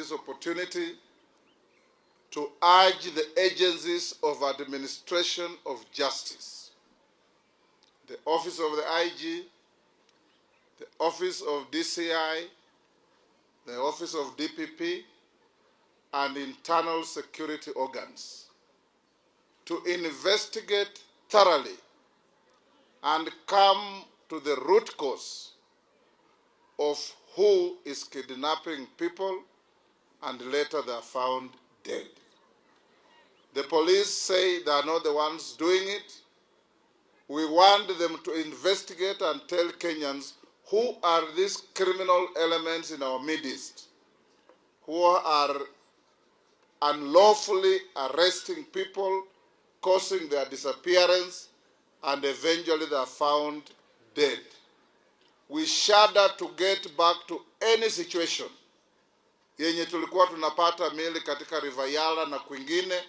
this opportunity to urge the agencies of administration of justice, the Office of the IG, the Office of DCI, the Office of DPP, and internal security organs to investigate thoroughly and come to the root cause of who is kidnapping people and later they are found dead. The police say they are not the ones doing it. We want them to investigate and tell Kenyans who are these criminal elements in our midst who are unlawfully arresting people, causing their disappearance, and eventually they are found dead. We shudder to get back to any situation yenye tulikuwa tunapata miili katika River Yala na kwingine.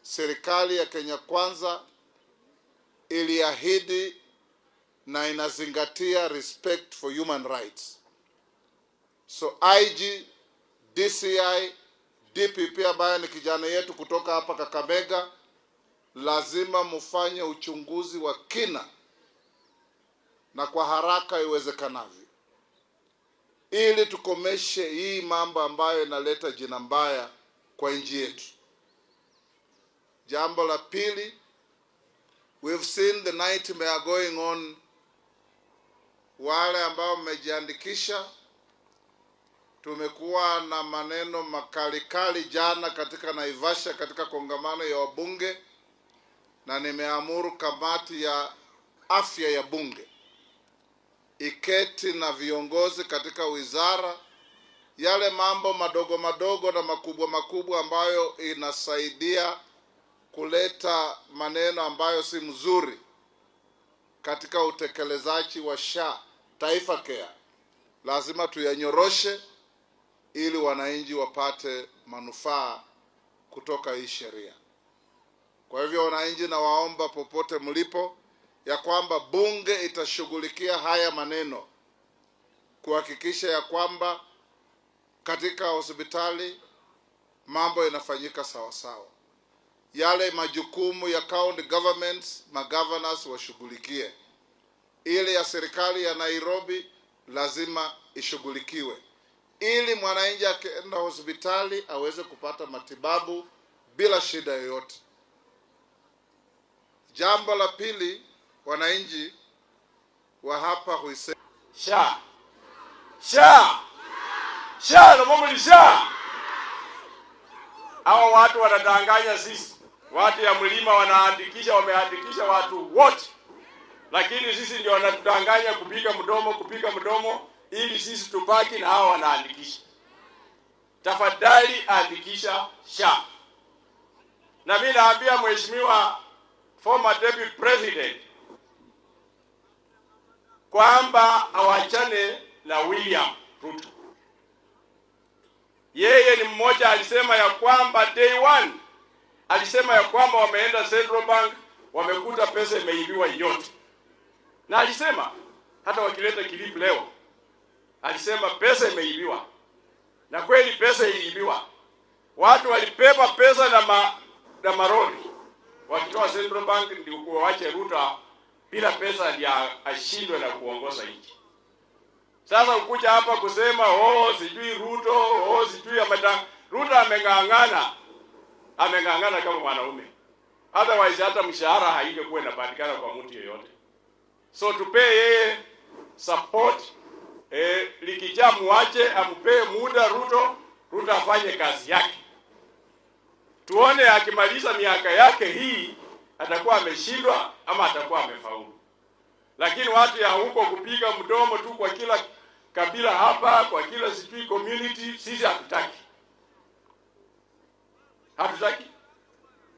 Serikali ya Kenya Kwanza iliahidi na inazingatia respect for human rights. So IG, DCI, DPP ambaye ni kijana yetu kutoka hapa Kakamega, lazima mufanye uchunguzi wa kina na kwa haraka iwezekanavyo, ili tukomeshe hii mambo ambayo inaleta jina mbaya kwa nchi yetu. Jambo la pili, we've seen the nightmare going on. Wale ambao mmejiandikisha, tumekuwa na maneno makalikali jana katika Naivasha katika kongamano ya wabunge, na nimeamuru kamati ya afya ya bunge iketi na viongozi katika wizara, yale mambo madogo madogo na makubwa makubwa ambayo inasaidia kuleta maneno ambayo si mzuri katika utekelezaji wa SHA Taifa Care, lazima tuyanyoroshe ili wananchi wapate manufaa kutoka hii sheria. Kwa hivyo, wananchi, nawaomba popote mlipo, ya kwamba bunge itashughulikia haya maneno kuhakikisha ya kwamba katika hospitali mambo yanafanyika sawa sawa. Yale majukumu ya county governments, magovernors washughulikie. Ile ya serikali ya Nairobi lazima ishughulikiwe, ili mwananchi akienda hospitali aweze kupata matibabu bila shida yoyote. Jambo la pili, wananchi wa hapa Huise SHA, SHA, SHA na SHA. Hawa watu wanadanganya sisi, watu ya mlima wanaandikisha, wameandikisha watu wote, lakini sisi ndio wanatudanganya kupiga mdomo, kupiga mdomo ili sisi tubaki na hawa wanaandikisha. Tafadhali andikisha SHA. Na mimi naambia mheshimiwa former deputy president kwamba awachane na William Ruto. Yeye ni mmoja alisema ya kwamba day one, alisema ya kwamba wameenda Central Bank wamekuta pesa imeibiwa yote, na alisema hata wakileta clip leo, alisema pesa imeibiwa, na kweli pesa iliibiwa. Watu walibeba pesa na maroli wakitoa Central Bank ndio kuwache Ruto bila pesa ndio ashindwe na kuongoza nchi. Sasa ukuja hapa kusema, "Oh, sijui Ruto, oh, sijui ameta." Ruto ameng'ang'ana, ameng'ang'ana kama mwanaume. Otherwise hata mshahara haingekuwa inapatikana kwa mtu yeyote. So tupee yeye support, Riggy G muache, ampee muda Ruto, Ruto afanye kazi yake. Tuone akimaliza miaka yake hii atakuwa ameshindwa ama atakuwa amefaulu. Lakini watu ya huko kupiga mdomo tu kwa kila kabila hapa, kwa kila sijui community, sisi hatutaki, hatutaki.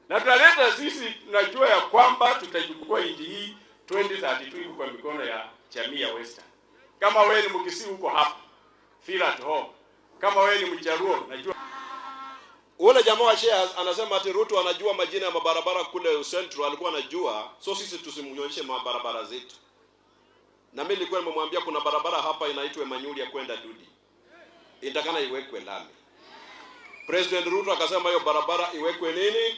Na tunaleta sisi, tunajua ya kwamba tutachukua nchi hii 2032 iko kwa mikono ya jamii ya Western. Kama wewe ni Mkisii huko hapa, feel at home. Kama wewe ni Mjaluo, najua Ule jamaa wa shares anasema ati Ruto anajua majina ya mabarabara kule Central, alikuwa anajua, so sisi tusimnyonyeshe mabarabara zetu. Na mimi nilikuwa nimemwambia kuna barabara hapa inaitwa Emmanuel ya kwenda Dudi, inatakana iwekwe lami. President Ruto akasema hiyo barabara iwekwe nini?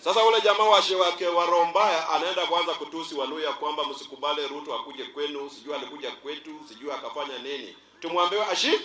Sasa ule jamaa wa wake wa roho mbaya anaenda kwanza kutusi Waluya kwamba msikubale Ruto akuje kwenu, sijui alikuja kwetu, sijui akafanya nini. Tumwambie ashi